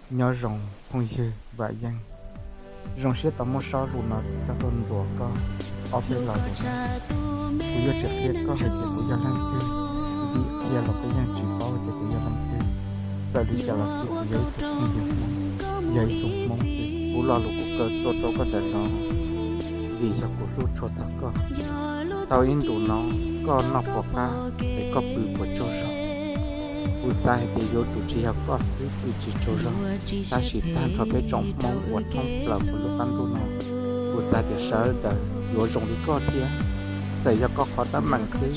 Nyob zoo phooj ywg Vam Yeej, zoo siab tau muab sob lus no coj tuaj ntuas koj ob peb lo lus. Kuv yuav tsis qhia koj hais tias kuv yog leej twg, vim qhia los koj yeej tsis paub hais tias kuv yog leej twg. Txawm li cas los xij kuv yog ib tug phooj ywg Hmoob, yog ib tug Hmoob xwb. Kuv lo lus kuv kaw tuaj rau koj ntawm no vim yog kuv hlub tshua txog koj. Tau ib ntus no koj noj puas qab es koj pw puas tsaug zog? Kuv xav hais tias yuav tsum tsis yog koj xwb pw tsis tsaug zog, tab sis tag nrho peb tsoom Hmoob uas thoob plaws hauv lub qab ntuj no, kuv xav tias sawv daws yuav zoo li koj thiab. Txawm yog koj qhov teeb meem xwb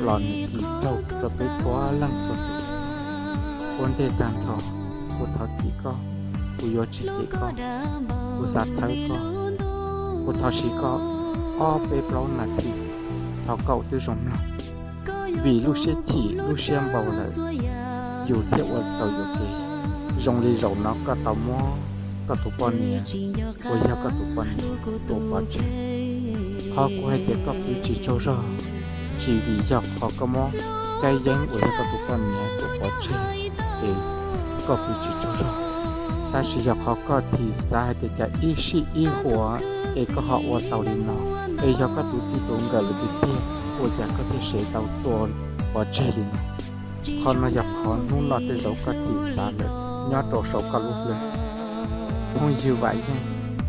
los nws kim raug rau peb txhua leej txhua tus. Ua ntej tag nrho, kuv thov txim koj, kuv yuav tsis cem koj, kuv xav txhawb koj, kuv thov siv koj ob peb plaub nas this, thov koj ua tib zoo mloog. Vim lub siab chim lub siab npau lawm, yus thiaj ua tau yuam kev. Zoo li zaum no koj tau muab koj tus poj niam uas yog koj tus poj niam tua pov tseg. Qhov kuv hais tias koj pw tsis tsaug zog, tsis vim yog qhov koj muab Kab Yeeb uas yog koj tus poj niam tua pov tseg es koj pw tsis tsaug zog, tab sis yog qhov koj thim xav hais tias cas ib sij ib huam es koj ho ua tau li no, es yog koj tus txij tus nkawm lawm tiag tiag ua cas koj thiaj sev tau tua pov tseg li no. Qhov no yog qhov hnub no tej zaum koj thim xav lawm nyob rau saum koj lub hlwb. Phooj ywg Vam Yeej,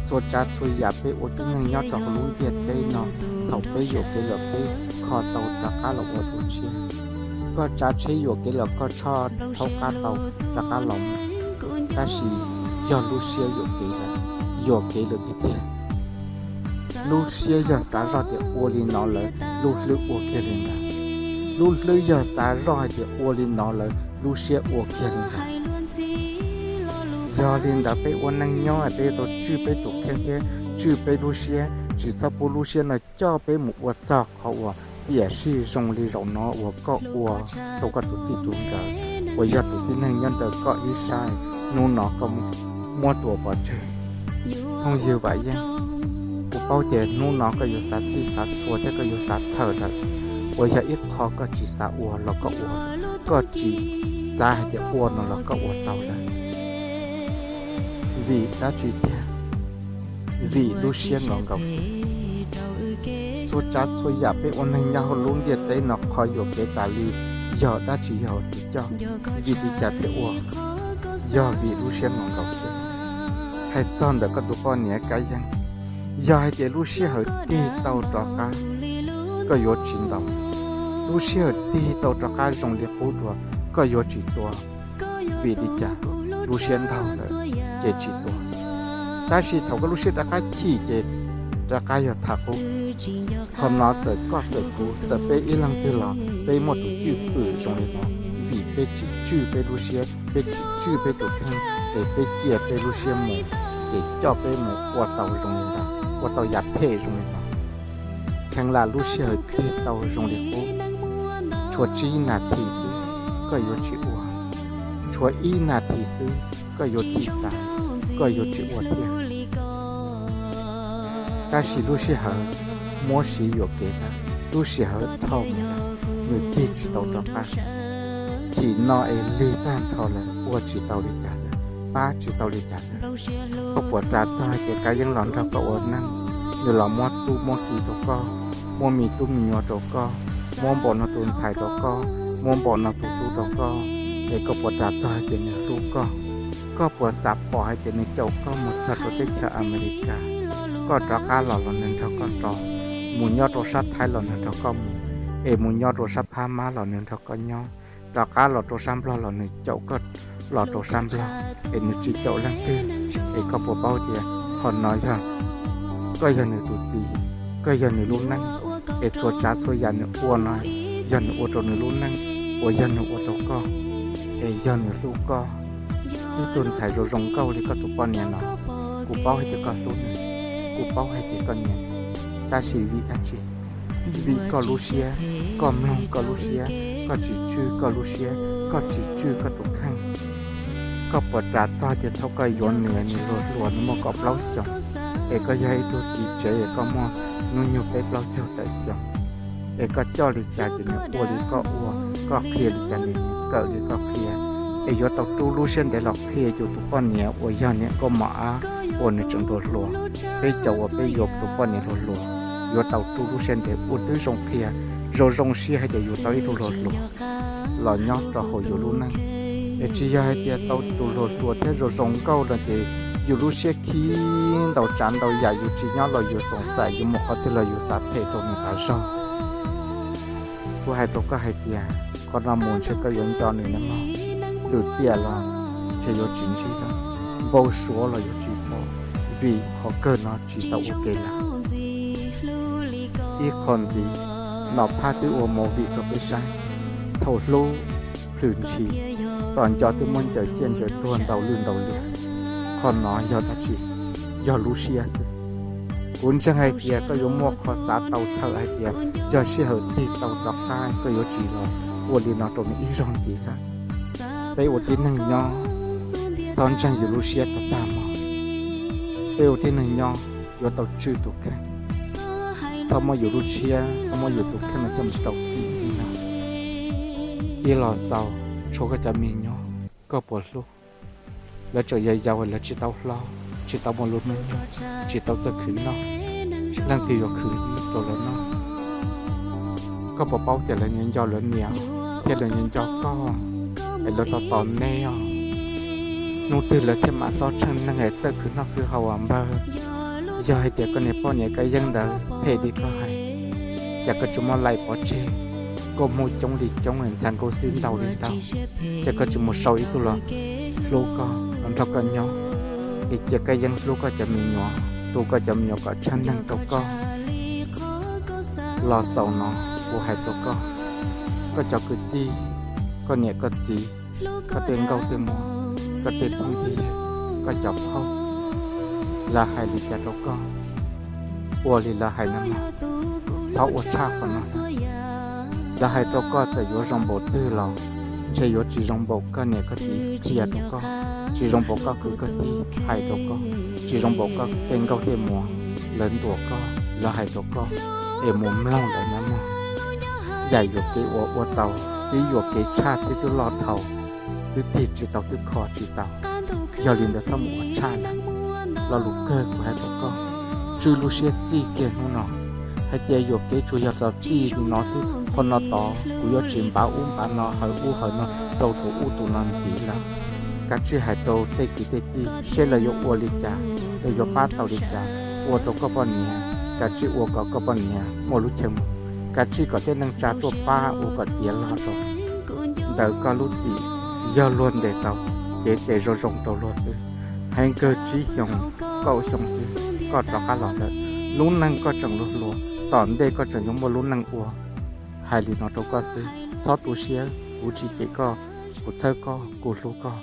txhua tsav txhua yam peb ua tib neeg nyob rau hauv lub ntiaj teb no, thaum peb yuam kev lawm peb kho tau rov qab los ua dua tshiab. Koj tsav tsheb yuam kev lawm koj tshoj thaub qab tau rov qab los mus, tab sis yog lub siab yuam kev lawm, yuam kev lawm tiag tiag. Lub siab yog xav zoj tias ua li no lawm lub hlwb ua kiag li ntawd. Lub hlwb yog xav zoj hais tias ua li no lawm lub siab ua kiag li ntawd. Yog li ntawd peb ua neej nyob peb yuav tau tswj peb tus kheej thiab tswj peb lub siab, tsis txhob pub lub siab no coj peb mus ua txog qhov uas tiam sis zoo li zaum no uas koj ua rau koj tus txij tus nkawm uas yog tus tib neeg nyob ntawm koj ib sab, hnub no koj muab tua pov tseg. Phooj ywg Vam Yeej, kuv paub tias hnub no koj yuav xav txhij xav txhua thiab koj yuav xav thawm lawm, uas yog ib qho koj tsis xav ua los koj ua, koj tsis xav hais tias ua no los koj ua tau lawm. Vim dab tsi tiag? Vim lub siab nkaus nkaus xwb. Txhua tsav txhua yam peb ua neeg nyob hauv lub ntiaj teb no qhov yuam kev tas li yog dab tsi yog tus coj? Vim li cas thiaj ua? Yog vim lub siab nkaus nkaus xwb. Hais txog ntawm koj tus poj niam Kab Yeej, yog hais tias lub sij hawm tig tau rov qab, koj yuav tsis ntaus. Lub sij hawm tig tau rov qab zoo li qub dua, koj yuav tsis tua. Vim li cas? Lub siab ntaug lawm ces tsis tua. Tab sis thaum koj lub siab rov qab chim ces rov qab yog tham qub. Qhov no txawm koj txawm kuv txawm peb ib leeg twg los peb muaj tus cwj pwm zoo li no, vim peb tsis tswj peb lub siab, peb tsis tswj peb tus kheej, ces peb cia peb lub siab mus, ces coj peb mus ua tau zoo li ntawd, ua tau yam phem zoo li ntawd. Kheev lam lub sij hawm tig tau zoo li qub, tshuav tsib nas this xwb koj yuav tsis ua, tshuav ib nas this xwb koj yuav thim xav, koj yuav tsis ua thiab. Tab sis lub sij hawm muab siv yuam kev lawm, lub sij hawm dhau mus lawm, nws tig tsis tau rov qab. Chim no es lig tag nrho lawm, ua tsis tau li cas lawm, pab tsis tau li cas lawm. Koj puas ras txog hais tias Kab Yeeb los nrog koj ua neej, nws los muab tub muab ki rau koj, muab me tub me nyuam rau koj, muab npaum no tus ntxhais rau koj, muab npaum no tus tub rau koj, es koj puas ras txog hais tias nws hlub koj? Koj puas xav pom hais tias nws caum koj mus txog rau teb chaws Amelikas, koj rov qab los los nws nrog koj rov, mus nyob rau sab Thaib los nws nrog koj mus, es mus nyob rau sab Phab Mab los nws nrog koj nyob, rov qab los rau sab Nplog los nws caum koj los rau sab Nplog, es nws tsis caum leej twg? Es koj puas paub tias qhov no yog koj yog nws tus txiv, koj yog nws lub neej, es txhua tsav txhua yam nws ua no yog nws ua rau nws lub neej, uas yog nws ua rau koj, es yog nws hlub koj. Ib tug ntxhais zoo zoo nkauj li koj tus poj niam no, kuv paub hais tias koj hlub nws, kuv paub hais tias koj nyiam, tab sis vim dab tsi? Vim koj lub siab, koj mloog koj lub siab, koj tsis tswj koj lub siab, koj tsis tswj koj tus kheej. Koj puas ras txog tias thaum koj yuav nws, nws luag hluas nws muaj kaum plaub xyoos, es koj yog ib tug txiv tsev es koj muaj hnub nyoog peb plaub caug tawm xyoo, es koj coj li cas ces nws ua li koj ua, koj qhia li cas nws kawm li koj qhia, Es yuav tau rub lub siab ntev los qhia yus tus poj niam uas yog niam nkauj mos ab uas nws tseem hluas hluas. Peb cov uas peb yuav tus poj niam hluas hluas yuav tau rub lub siab ntev ua twb zoo qhia, zoo zoo siab hais tias yus tau ib tug hluas hluas los nyob rau hauv yus lub neej. Es tsis yog hais tias tau tus hluas hluas thiab zoo zoo nkauj no ces yus lub siab khib ntau tsav ntau yam, yus tsis nyob los yus xoom xaim, yus mus qhov twg los yus xav phem rau nws tas zog. Kuv hais rau koj hais tias qhov no mus ntshe koj yuav nco nws na mog. Lwm tiam los ntshe yuav tsis ntsib lawm, npau suav los yuav tsis pom, vim qhov kawg no tsis tau ua ke lawm. Ib qho ntxiv, Nom Phaj twb ua movie rau peb saib, thaum hlub plhws ntshis, tom nco twb muab ncaws ciaj ncaws tuag ntau lwj ntau liam. Qhov no yog dab tsi? Yog lub siab xwb. Kuv ntseeg hais tias koj yuav muaj qhov xav tau thawm hais tias yog sij hawm tig tau rov qab koj yuav tsis los ua li no rau nws ib zaug ntxiv lawm. Peb ua tib neeg nyob, txhob ntseeg yus lub siab tag tag mog. Peb ua tib neeg nyob yuav tau tswj tus kheej. Txhob muab yus lub siab, txhob muab yus tus kheej no coj mus rau txim li no. Ib los xaus, tshuav koj cov me nyuam, koj puas hlub? Lawv tseem yau yau, lawv tsis tau hlob, tsis tau muaj lub hnub nyoog, tsis tau txawj khwv noj, leej twg yuav khwv rau lawv noj? Koj puas paub tias lawv nco nco lawv niam thiab lawv nco nco koj, es lawv tos tos neb os? Hnub twg lawv thiaj mam hlob tsheej neeg es txawj khwv noj khwv haus as npawg? Yog hais tias koj niag poj niam Kab Yeeb ntawd phem li koj hais, cas koj tsis muab laim pov tseg? Nkauj Hmoob coob li coob, ntxhais nkauj xib ntau li ntau, cas koj tsis mus sau ib tug los hlub koj, los nrog koj nyob? Es cia Kab Yeeb hlub koj cov me nyuam, tu koj cov me nyuam kom tshaj neeg rau koj. Los xaus no, kuv hais rau koj, koj cov kwv tij, koj niam koj txiv, koj tej nkauj tej muam, koj tej phooj ywg, koj cov phauj, lawv hais li cas rau koj, ua li lawv hais no mog, txhob ua tshaj qhov no. Lawv hais rau koj txawm yuav zoo npaum twg los ntshe yuav tsis zoo npaum koj niam koj txiv qhia rau koj, tsis zoo npaum koj kwv koj tij hais rau koj, tsis zoo npaum koj tej nkauj tej muam lawv ntuas koj, lawv hais rau koj, es mus mloog lawv na mog. Yam yuam kev uas ua tau, twb yuam kev tshaj thiab twb loj dhau, twb tig tsis tau twb kho tsis tau. Yog li ntawd txhob mus ua tshaj lawm. Lo lus kawg kuv hais rau koj, tswj lub siab txij kiag hnub no, hais tias yuam kev tsuas yog txog txij li no xwb, qhov no tod kuv yuav tsis npav ub npav no hawv ub hawv no rau tus ub tus no ntxiv lawm. Kav tsij hais rau tej kwv tej tij seb lawv yuav ua li cas, lawv yuav pab tau li cas ua rau koj poj niam. Kav tsij ua kom koj poj niam muaj lub chaw mus, kav tsij kom tej neej tsa tuaj pab ua kom tiav log rau. Ntawm koj lub txim yog luag ntes tau, cev tes zoo zoo rau luag xwb. Heev kawg tsib xyoos, kaum xyoo xwb koj rov qab los lawm. Lub neej koj tseem hluas hluas, tom ntej koj tseem yuav muaj lub neej ua. Hais li no rau koj xwb, txhob tu siab, kuv tsis cem koj, kuv txhawb koj, kuv hlub koj.